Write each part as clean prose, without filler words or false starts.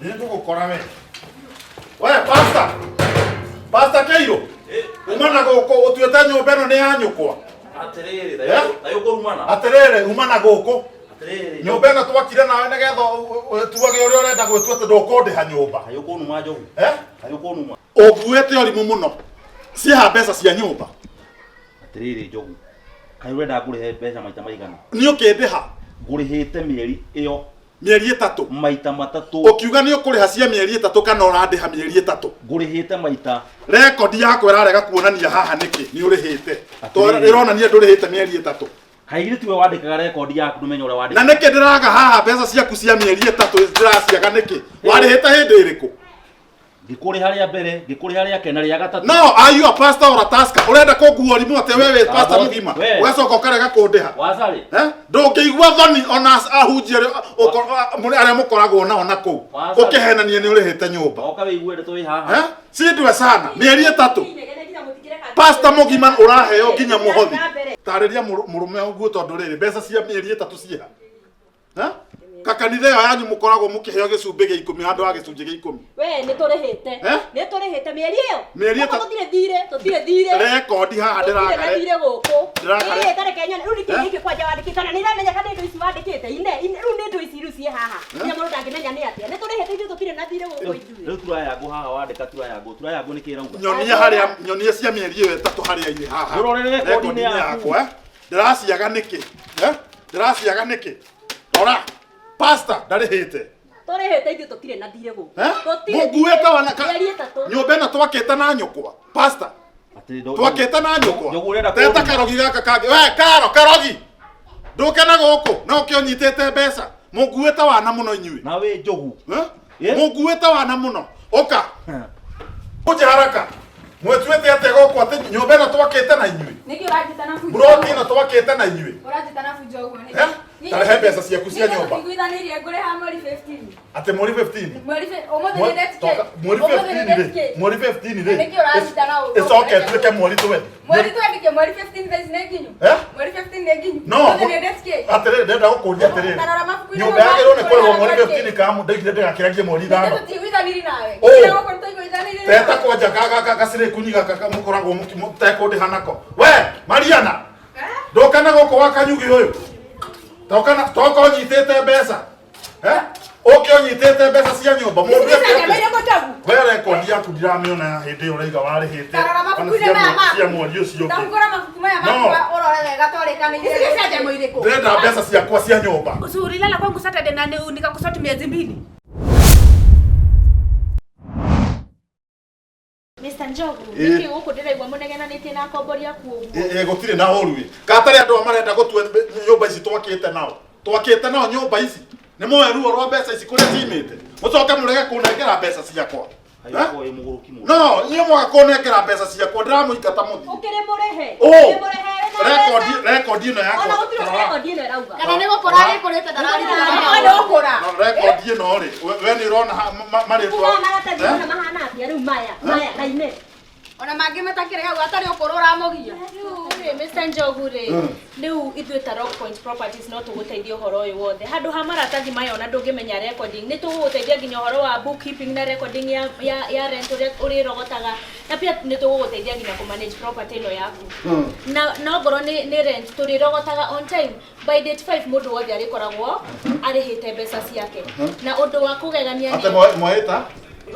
Nĩ ngũgũkora we. We pastor. Pastor Keiro. Uma na gũkũ ũtuĩte nyũmba ĩno nĩ ya nyũkwa. Atĩrĩrĩ, Eh? thayũ kũrumana. Atĩrĩrĩ, uma na gũkũ. Atĩrĩrĩ, Nyũmba ĩno twakire nawe nĩgetha ũtuage ũrĩa ũrenda gwĩtua atĩ ndũkũndĩha nyũmba. thayũ kũnuma njogu. Eh? Thayũ kũnuma. Ũnguĩte ũrimũ mũno. Ciĩha mbeca cia nyũmba. Atĩrĩrĩ njogu. Kaĩ ũrenda ngũrĩhe mbeca maita maigana? Nĩ ũkĩndĩha Ngũrĩhĩte mĩeri ĩyo mĩeri ĩtatũ. maita matatũ. Ũkiuga nĩ ũkũrĩha cia mĩeri ĩtatũ kana ũrandĩha mĩeri ĩtatũ. Ngũrĩhĩte maita Rekondi yakwa ĩrarega kuonania haha nĩkĩ nĩ ũrĩhĩte. Tondũ Atĩrĩrĩ. ĩronania ndũrĩhĩte mĩeri ĩtatũ. Kaĩ githĩ tiwe wandĩkaga rekondi yaku ndũmenye ũrĩa Na wandĩkaga. nĩkĩ ndĩraga haha mbeca ciaku cia mĩeri ĩtatũ ndĩraciaga nĩkĩ? Warĩhĩte hĩndĩ ĩrĩkũ? Ngĩkũrĩha rĩa mbere, ngĩkũrĩha rĩa kerĩ na rĩa gatatũ. No, are you a pastor or a tasker? Ũrenda kũngua ũrimũ atĩa we wĩ pastor Abo- mũgima? we. Ũgacoka ũkarega kũndĩha. Wacarĩ. Eh? Ndũngĩigua thoni ona ahunjia arĩa arĩa mũkoragwo nao na kũu. Wacarĩ. Ũkĩhenania nĩ ũrĩhĩte nyũmba. Oka wĩigue ndeto ĩ haha. Eh? Cindwe sana. Mĩeri ĩtatũ. Pastor mũgima ũraheo nginya mũhothi. Tarĩria mũrũme ũguo tondũ rĩrĩ mbeca cia mĩeri ĩtatũ ciĩha. Eh? Kakanitha ĩyo yanyu mũkoragwo mũkĩheo gĩcumbĩ gĩa ikũmi handũ ha gĩcunjĩ gĩa ikũmi. We nĩ tũrĩhĩte. Eh? Nĩ tũrĩhĩte mĩeri ĩyo. Mĩeri Gũkũ ĩtatũ. Tũtirĩ thirĩ, tũtirĩ thirĩ. Rekondi haha Tũtirĩ na ndĩraga. thirĩ gũkũ. Ndĩrakare- Ĩĩ tareke nyone. Rĩu nĩkĩ Eh? gĩkĩ kwanja wandĩkĩte? Kana nĩ iramenyeka nĩ indo ici wandĩkĩte. Ine, ine, rĩu nĩ indo ici rĩu ciĩ haha. Nginya mũndũ ndangĩmenya nĩ atĩa. Nĩ tũrĩhĩte ithuĩ tũtirĩ na thirĩ gũkũ ithuĩ. Rĩu turayangũ haha wandĩka turayangũ. Turayangũ nĩkĩ ĩrauga? Nyonia harĩa nyonia cia mĩeri ĩyo ĩtatũ harĩa irĩ haha. Ndũrore rekondi-inĩ Rekondi-inĩ yaku. yakwa. eh? Ndĩraciaga nĩkĩ? Eh? Ndĩraciaga nĩkĩ? Rora. Pastor ndarĩhĩte. Tũrĩhĩte ithuĩ tũtirĩ na thirĩ gũkũ. Eh? Tũtirĩ Mũnguĩte thirĩ. wana ka Mĩeri ĩtatũ. Nyũmba ĩno twakĩte na nyũkwa. Pastor Atĩrĩ, ndo- twakĩte na nyũkwa. Njogu ũrenda Teta kũnduma. karogi gaka kangĩ. We karo karogi. Ndũke na gũkũ na ũkĩ ũnyitĩte mbeca. Mũnguĩte wana mũno inyuĩ. Na wĩ njogu. Eh? Eh? Mũnguĩte wana mũno. Ũka. Kuje haraka. Mwĩtuĩte atĩa gũkũ atĩ nyũmba ĩno twakĩte na inyuĩ. Nĩkĩ ũranjĩta na bunjo? Mburoti ĩno twakĩte na inyuĩ. Ũranjĩta na bunjo ũguo nĩkĩ? Eh? Tarehe mbeca ciaku cia nyũmba. Tũiguithanĩirie ngũrĩha mweri 15. Atĩ mweri 15. Mweri ũmũthĩ nĩ date Toka- kĩ? Mweri Ũmũthĩ nĩ 15 date rĩ. kĩ? Mweri 15 rĩ. Nĩkĩ ũranjĩta na ũguo? Ĩcoke ĩtuĩke mweri 20. Mweri 20 kĩ? Mweri 15 thaa ici nĩ nginyu? Eh? Mweri 15 nĩ nginyu? No. Ũmũthĩ nĩ date kĩ? Atĩrĩrĩ ndĩrenda gũkũria atĩrĩrĩ. Tarora mabuku-inĩ Nyũmba mau yagĩrĩirwo nĩ kũrĩhwo mweri maku. 15 kana ndaigire ndĩgakĩragie mweri Nĩkĩ ithano. tũtiiguithanĩirie nawe? Ũ. Nginya gũkũ nĩtũiguithanĩirie nawe. Teta kwanja gacirĩ kunyi gaka mũkoragwo mũtekũndĩha nako. We Mariana. Eh? Ndũka na gũkũ wa kanyugi ũyũ. Toka na toka ũnyitĩte mbeca. Eh? Ũke ũnyitĩte mbeca cia nyũmba. Mũndũ Ici nĩ eke cia atĩa? nyama irĩkũ njogu? We rekondi yaku ndiramĩona ya hĩndĩ ĩyo ũraiga warĩhĩte. Tarora Ona mabuku-inĩ cia maya mwe- maku. cia mweri ũcio ũngĩ. Tahingũra mabuku maya No. maku ũrore wega twarĩkanĩire. Ici nĩ cia nyama irĩkũ? Ndĩrenda mbeca ciakwa cia nyũmba. Si ulilala kwangu Saturday na nikakusoti miezi mbili. Mr. Njogu, Ĩ. nĩkĩ gũkũ ndĩraigua mũnegenanĩtie na akombori aku ũguo? Ĩ gũtirĩ na ũru ĩ. Katarĩ andũ aya marenda gũtua nyũmba ici twakĩte nao. Twakĩte nao nyũmba ici. Nĩ moe ruo rwa mbeca ici kũrĩa ciimĩte. Mũcoke mũrege kũnengera mbeca ciakwa. Kaĩ Eh? ũkoragwo wĩ mũgũrũki mũno. No, inyuĩ mwaga kũnengera mbeca ciakwa ndĩramũingata mũthiĩ. Ũkĩrĩ mũrĩhe. Ũ. Ũkĩrĩ mũrĩhe wĩna Rekondi mbeca. rekondi ĩno yakwa. Ona gũtirĩ Rora. rekondi ĩno ĩrauga. Kana nĩ gũkũra agĩkũrĩte ndararigana. Nĩ gũkũra. No, rekondi ĩno rĩ, we nĩ ũrona marĩtwa. Kuma maratathi Eh? ona mahana atĩa rĩu maya. Maya na ine. Ona mangĩ matakĩrĩ hau atarĩ ũkũrũ ũramũgia. Rĩu rĩ, Mr. Njogu rĩ, rĩu ithuĩ ta Rock Point Properties no tũgũteithie ũhoro ũyũ wothe. Handũ ha maratathi maya ona ndũngĩmenya recording, nĩ tũgũgũteithia nginya ũhoro wa bookkeeping na recording ya, ya, ya rent ũrĩa ũrĩrogotaga na pia nĩ tũgũgũteithia nginya kũ manage property ĩno yaku. Na na ongorwo nĩ, nĩ rent tũrĩrogotaga on time by date 5 mũndũ wothe arĩkoragwo arĩhĩte mbeca ciake. Na ũndũ wa kũgegania Atĩ nĩ mwaĩta?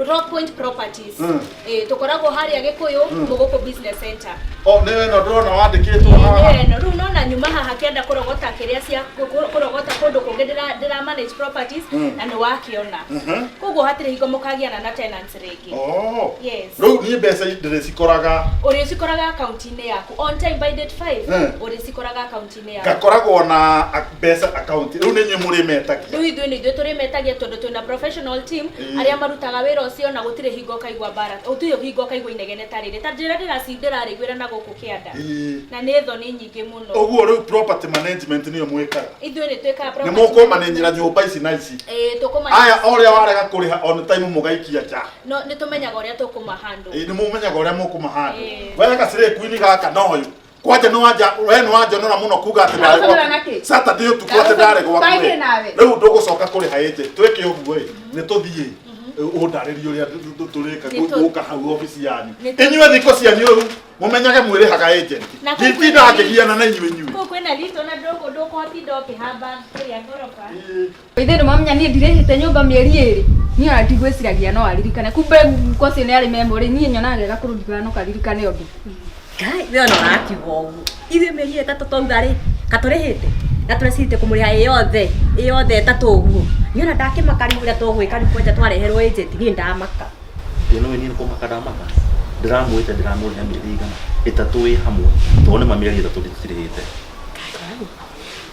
Rock Point Properties. Eh, tũkoragwo harĩa Gĩkũyũ Mũgũkũ Business Center. O nĩ ĩno ndĩrona wandĩkĩtwo haha. Ĩno rĩu nona nyuma haha kĩenda kũrogota kĩrĩa cia kũrogota kũndũ kũngĩ ndĩra ndĩra manage properties na nĩ wakĩona. Koguo hatirĩ hingo mũkagiana na tenants rĩngĩ. Oh. Yes. Rĩu niĩ mbeca ndĩrĩcikoraga Ũrĩcikoraga akaunti-inĩ yaku on time by date 5 ũrĩcikoraga akaunti-inĩ yaku. ngakoragwo na mbeca akaunti. Rĩu nĩ inyuĩ mũrĩmetagia. Rĩu ithuĩ nĩ ithuĩ tũrĩmetagia tondũ twĩna professional team arĩa marutaga wĩra ũcio na gũtirĩ hingo ũkaigua mbara gũtirĩ hingo ũkaigua inegene ta rĩrĩ ta njĩra ndĩrarĩiguĩra na gũkũ kĩanda na nĩ thoni nyingĩ mũno. Ũguo rĩu property management nĩyo mwĩkaga. Ithuĩ nĩ twĩkaga Nĩ property mũkũmanenjera nyũmba ici na ici. Ĩĩ, tũkũma Aya ũrĩa warega kũrĩha on time mũgaikia nja. no nĩ tũmenyaga ũrĩa tũkũmahandle. Ĩĩ nĩ mũmenyaga ũrĩa mũkũmahandle. Ĩĩ. We gacirĩ kwini gaka no ũyũ. Kwanja nĩ wanja we nĩ wanjonora mũno kuga atĩ ndarĩ Ndagũconora gwaku. nakĩ? Saturday ũtukũ atĩ ndarĩ gwaku. Twaigire ĩ. nawe. Rĩu ndũgũcoka kũrĩha agent. Twĩke ũguo ĩ. Nĩ tũthiĩ. Ũndarĩrie ũrĩa tũrĩka Nĩ tũ- gũka hau obici yanyu. Nĩ tũ- Inyuĩ thikũ cianyu rĩu mũmenyage mwĩrĩhaga agent. Na kũu Nditinda kwĩna ngĩgiana na inyuĩ inyuĩ. Kũu kwĩna lift ona ndũkũhotinda ũkĩhamba kũrĩa ngoroba. Ithe nĩ mamenya niĩ ndirĩhĩte nyũmba mĩeri ĩrĩ. Niĩ ona ndigwĩciragia no aririkane. Kumbe kwacio nĩ arĩ memory. Niĩ nyonaga gega kũrũndibana no karirikane ũndũ. Ngai, we ona ũrakiuga ũguo. Ithuĩ mĩeri ĩtatũ twauga rĩ, katũrĩhĩte na tũrecirĩte kũmũrĩha ĩ yothe ĩtatũ ũguo. Niĩ ona ndakĩmaka rĩu ũrĩa tũgwĩka rĩu kwanja twareherwo agent, niĩ ndamaka. Ĩ no niĩ nĩ kũmaka ndamaka. Ndĩramwĩte ndĩramũrĩha mĩeri igana ĩtatũ ĩ hamwe tondũ nĩ ma mĩeri ĩtatũ ndĩtirĩhĩte.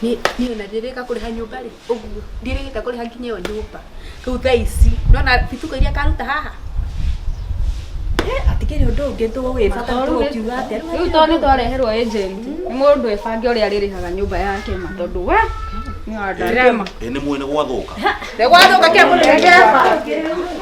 Niĩ ona ndirĩka kũrĩha nyũmba rĩ ũguo ndirĩkĩte kũrĩha nginya ĩyo nyũmba rĩu thaa ici nona bituko iria karuta haha. Atikĩrĩ ũndũ ũngĩ tũgwĩbata tũgũkiuga atĩa. Rĩu tondũ nĩ twareherwo agent, nĩ mũndũ ebange ũrĩa arĩrĩhaga nyũmba yake ma tondũ we nĩ wandakĩma. Ĩ nĩ mũĩ nĩ gwathũka. Nĩ gwathũka kĩa mũndũ nĩ